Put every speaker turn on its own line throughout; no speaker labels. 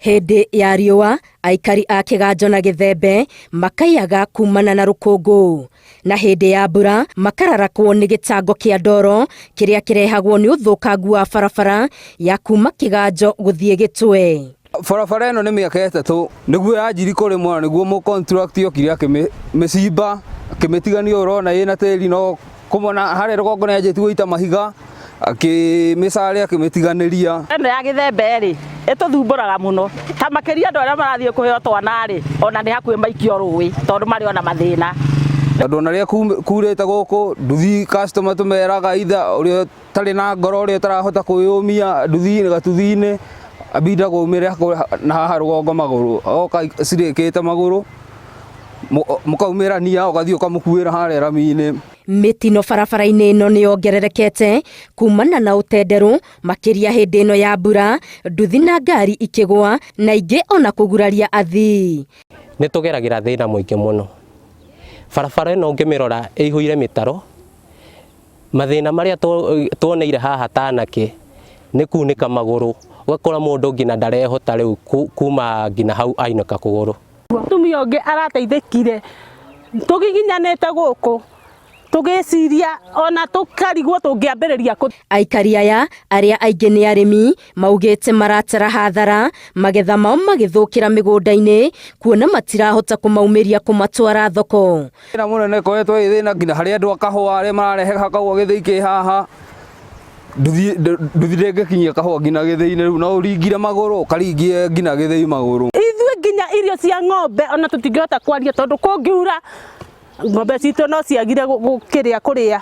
Hĩndĩ ya riũa, aikari a Kĩganjo na Gĩthembe makaiyaga kumana na rũkũngũ, na hĩndĩ ya mbura makararakwo nĩ gĩtango kĩa ndoro kĩrĩa kĩrehagwo nĩ ũthũkangu wa barabara ya kuma Kĩganjo gũthiĩ Gĩtwe.
Barabara ĩno nĩ mĩaka ĩtatũ nĩguo yanjiri kũrĩmwo na nĩguo mũ contract okire akĩmĩcimba akĩmĩtigania ũrona ĩna tĩri no kũmona harĩa rũgongo nĩ anjĩtie gũita mahiga akĩmĩcarĩ akĩmĩtiganĩria.
Ĩno ya Gĩthembe rĩ ĩtũthumbũraga mũno ta makĩria andũ arĩa marathiĩ kũheo twana rĩ ona nĩ hakuhĩ maikio rũĩ tondũ marĩ ona mathĩna.
Tondũ ona rĩrĩa kurĩte gũkũ nduthi customer tũmeraga either ũrĩa ũtarĩ na ngoro ũrĩa ũtarahota kwĩyũmia nduthi-inĩ gatuthi-inĩ ambinda kũmĩra na haha rũgongo magũrũ oka cirĩkĩte magũrũ mũkaumĩrania ũgathiĩ ũkamũkuĩra harĩa rami-inĩ.
Mĩtino barabara-inĩ ĩno nĩ yongererekete kumana na ũtenderũ makĩria hĩndĩ ĩno ya mbura, nduthi na ngari ikĩgwa na ingĩ ona kũguraria athii.
Nĩ tũgeragĩra thĩna mũingĩ mũno. Barabara ĩno ũngĩmĩrora ĩihũire mĩtaro, mathĩna marĩa tuoneire haha ta anake nĩ kunĩka magũrũ, ũgakora mũndũ nginya ndarehota rĩu kuma nginya hau ainũka kũgũrũ.
Mũtumia ũngĩ arateithĩkire tũgiginyanĩte gũkũ tũgĩciria ona tũkarigwo tũngĩambĩrĩria kũ.
Aikari aya arĩa aingĩ nĩ arĩmi maugĩte maratara hathara magetha mao magĩthũkĩra mĩgũnda-inĩ kuona matirahota kũmaumĩria kũmatwara thoko.
Thĩna mũnene ĩkoretwo ĩ thĩna nginya harĩ andũ a kahũa arĩa mararehe kahũa gĩthĩi kĩ haha nduthi ndĩngĩkinyia kahũa nginya gĩthĩi-inĩ rĩu no ũringire magũrũ ũkaringie nginya gĩthĩi magũrũ.
Ithuĩ nginya irio cia ng'ombe ona tũtingĩhota kwaria tondũ kũngiura ng'ombe citũ no ciagire gũkĩrĩa kũrĩa.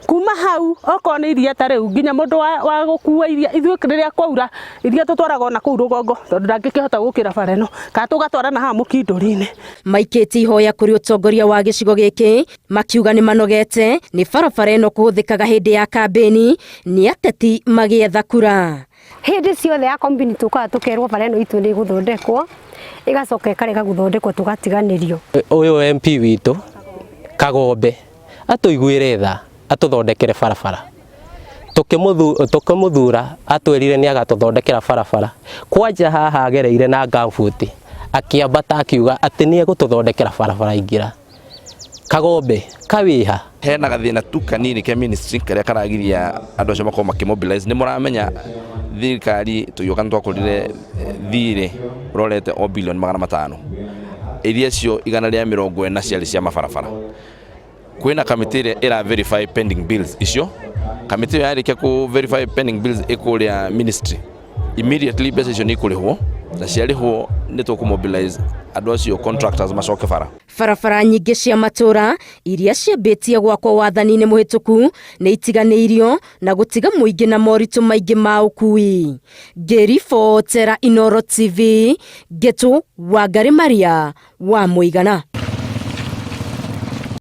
Kuma hau okorwo nĩ iria ta rĩu nginya mũndũ wa gũkua iria ithuĩ rĩrĩa kwaura iria tũtwaraga ona kũu rũgongo tondũ ndangĩkĩhota gũkĩra bara ĩno kana tũgatwara na haha mũkindũri-inĩ.
Maikĩtie ihoya kũrĩ ũtongoria wa gĩcigo gĩkĩ makiuga nĩ manogete nĩ barabara ĩno kũhũthĩkaga hĩndĩ ya kambĩni nĩ ateti magĩetha kura.
Hĩndĩ ciothe ya kambĩni tũkaga tũkerwo bara ĩno itũ nĩ ĩgũthondekwo ĩgacoka ĩkarega gũthondekwo tũgatiganĩrio.
Ũyũ MP witũ Kagombe atũiguĩre tha atũthondekere barabara. Tũkĩmũthura atwĩrire nĩ agatũthondekera barabara. Kwanja haha agereire na gumboot akĩambata akiuga atĩ nĩ egũtũthondekera barabara aingĩra. Kagombe kawĩha?
Hena gathĩna tu kanini ke ministry karĩa karagiria andũ acio makorwo makĩ mobilize. Nĩ mũramenya thirikari tũgĩũka nĩ twakorire thirĩ ũrorete o bilioni 500 iria cio 140 ciarĩ cia mabarabara. Kwĩna kamĩtĩ ĩrĩa ĩra verify pending bills icio. Kamĩtĩ ĩyo yarĩkia kũ verify pending bills ĩkũrĩa ministry immediately mbeca icio nĩ ikũrĩhwo na ciarĩhwo nĩ tũkũ mobilize andũ acio contractors macoke bara.
Barabara nyingĩ cia matũũra iria ciambĩtie gwakwo wathani-inĩ mũhĩtũku nĩ itiganĩirio na gũtiga mũingĩ na moritũ maingĩ ma ũkui. Ngĩribotera Inooro TV, Ngĩtũ Wangarĩ Maria wa Mũigana.